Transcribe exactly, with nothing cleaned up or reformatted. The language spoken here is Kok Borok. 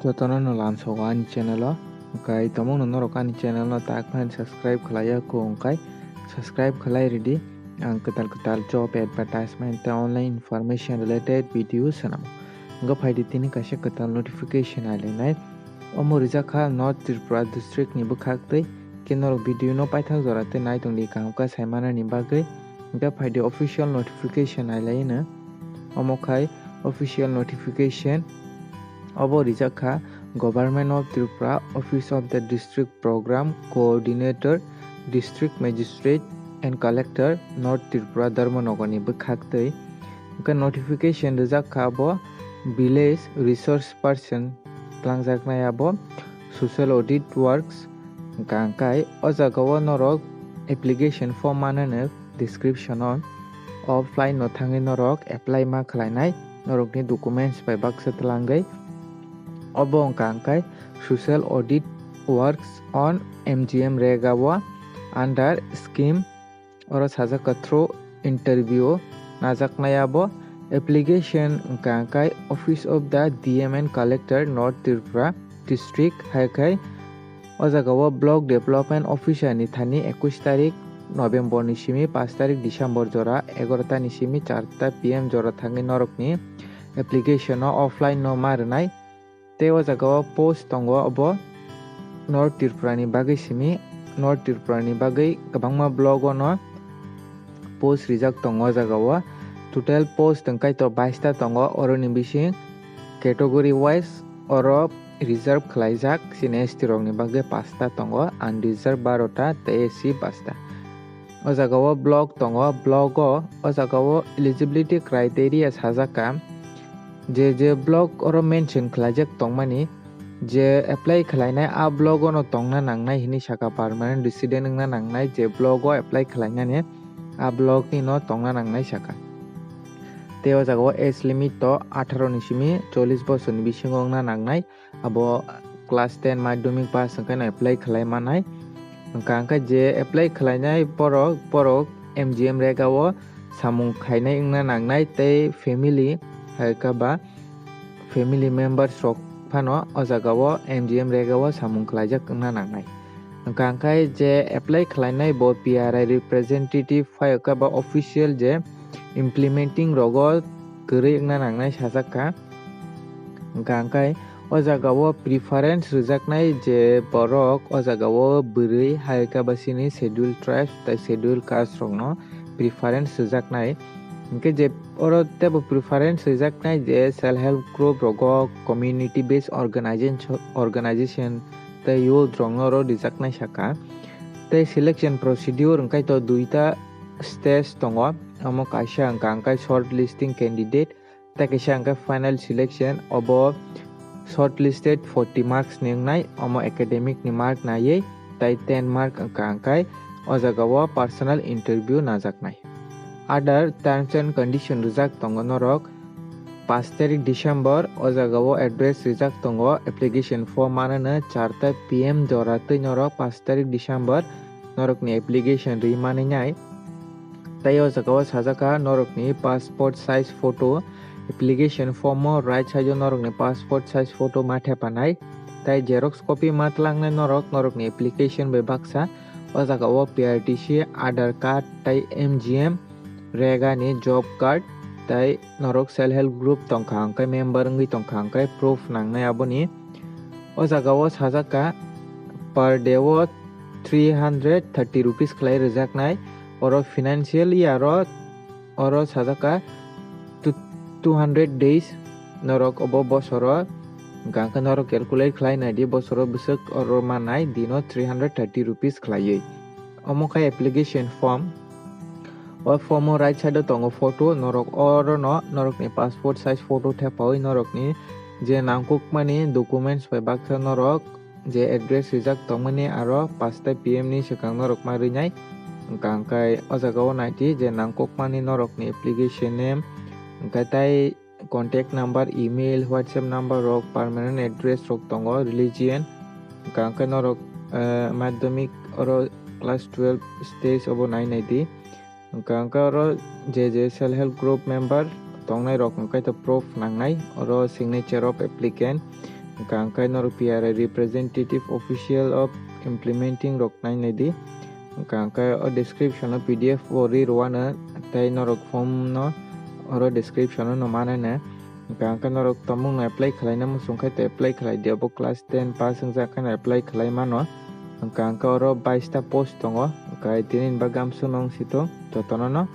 Jotono no lamsogo ani channel o. Hwnkhe tomungno norok ani channel no tak phano subscribe khlaiya kho hwnkhe subscribe khlai ridi. Ang kwtal kwtal job advertisement tei online information related video swnam. Hwnkhe phaidi tini kaisa kwtal notification nailainai. Omo rijak kha North Tripura district ni bwkhak twi. Khe norok video no paithak jora tei nai tongdi kaham khe sai manani bagwi. Hwnkhe phaidi official notification nailaino. Omo khai official notification. Obo rijak kha Government of Tripura, Office of the District Program Coordinator, District Magistrate and Collector, North Tripura, Dharmanagar ni bwkhak twi. Hwnkhe notification rijak kha abo Village Resource Person twlangjaknai abo Social Audit Works. Hwnkhe o jaga o norok application form manano description o offline no thangwi norok apply ma khlainai norokni documents bai baksa twlangwi. Obo wngkha hwnkhe Social Audit Works on M G M Rega o under scheme oro sajak kha through interview najaknai abo application wngkha hwnkhe Office of the D M and Collector North Tripura District hai khai o jaga o Block Development Officer ni thani ekush tarik November ni simi paanch tarik December jora egaroh ta ni simi char ta P M jora thangwi norokni application no offline no ma rwnai. Tei o jaga o post tongo obo North Tripura ni bagwi simi, North Tripura ni bagwi kwbangma block o no post rijak tongo o jaga o. Total post wngkha to bais ta tongo, oro ni bising category wise oro reserve khlaijak chini S T rok ni bagwi paanch ta tongo, unreserved baro ta tei S C paanch ta. O jaga o block tongo, block o, o jaga o eligibility criteria sajak kha. Je je block oro mention khlaijak tongmani, je apply khlainai a block o no tongna nangnai hinwi sakha, permanent resident wngna nangnai je block o apply khlainani a block ni no tongna nangnai sakha. Tei o jaga o age limit to atharo ni simi chollish bosor ni bisingo wngna nangnai. Abo class ten madhyamik pass wngkhe no apply khlai manai. Wngkha hwnkhe je apply khlainai borok, borok M G M Rega o samung khainai wngna nangnai tei family hai khe ba family members rok phano o jaga o M G M Rega o samung khlaijak wngna nangnai. Wngkha hwnkhe je apply khlainai bo P R I representative phai khe ba official je implementing rogo kwrwi wngna nangnai sajak kha. Hwnkha hwnkhe o jaga o preference rwjaknai je borok o jaga o bwrwi hai khe ba chini schedule tribes tei schedule caste rokno preference rwjaknai. Hwnkhe je oro teibo preference rwjaknai je self help group rogo community based organization, organization tei youth rokno oro rijaknai sakha. Tei selection procedure hwnkhe to duita stage tongo, omo kaisa hwnkha hwnkhe short listing candidate, tei kaisa hwnkhe final selection, obo short listed forty marks ni wngnai, omo academic ni mark naiwi, tei ten mark hwnkha hwnkhe o jaga o personal interview najaknai. Other terms and condition rijak tongo norok, paanch tarik December o jaga o address rijak tongo, application form manano char ta P M jora twi norok paanch tarik December norokni application ri manwi nai. Tei o jaga o sajak kha norokni passport size photo, application form o right side o norokni passport size photo ma thepanai. Tei xerox copy ma twlangnai norok, norokni application bai baksa. O jaga o P R T C, Aadhaar card tei M G M Rega ni job card tei norok self help group tongkha hwnkhe member wngwi tongkha hwnkhe proof nangnai aboni. O jaga o sajak kha per day o three hundred thirty rupees khlai rwjaknai. Oro financial year o oro sajak kha two, two hundred days norok obo bosoro, hwnkha hwnkhe norok calculate khlai naidi bosoro bwswk oro mannai dino three hundred thirty rupees khlaiwi. Omo khe application form. O form o right side o tongo photo, norok oro no norokni passport size photo thepawi norokni je nangkukmani documents bai baksa norok je address rijak tongmani aro paanch ta P M ni swkang norok ma rinai. Hwnkha hwnkhe o jaga o naidi je nangkukmani norokni application name, hwnkhe tai contact number, email, WhatsApp number rok, permanent address rok tongo, religion, hwnkha hwnkhe norok, eh, madhyamik oro class twelve stage obo nai naidi. Hwnkha hwnkhe oro je je self help group member tongnai rok hwnkhe to proof nangnai, oro signature of applicant, Hwnkha hwnkhe norok P R I representative official of implementing rok nainai di. Hwnkha hwnkhe o description o P D F bo ri rwano tei norok form no oro description o no manai na. Hwnkha hwnkhe norok tomung no apply khlaina muchung khai tei apply khlai di, obo class ten pass wngjak khe no apply khlai mano. Hwnkha hwnkhe oro bais ta post tongo, hwnkha tini ni bagwi amsuk no wng si thung jotono no.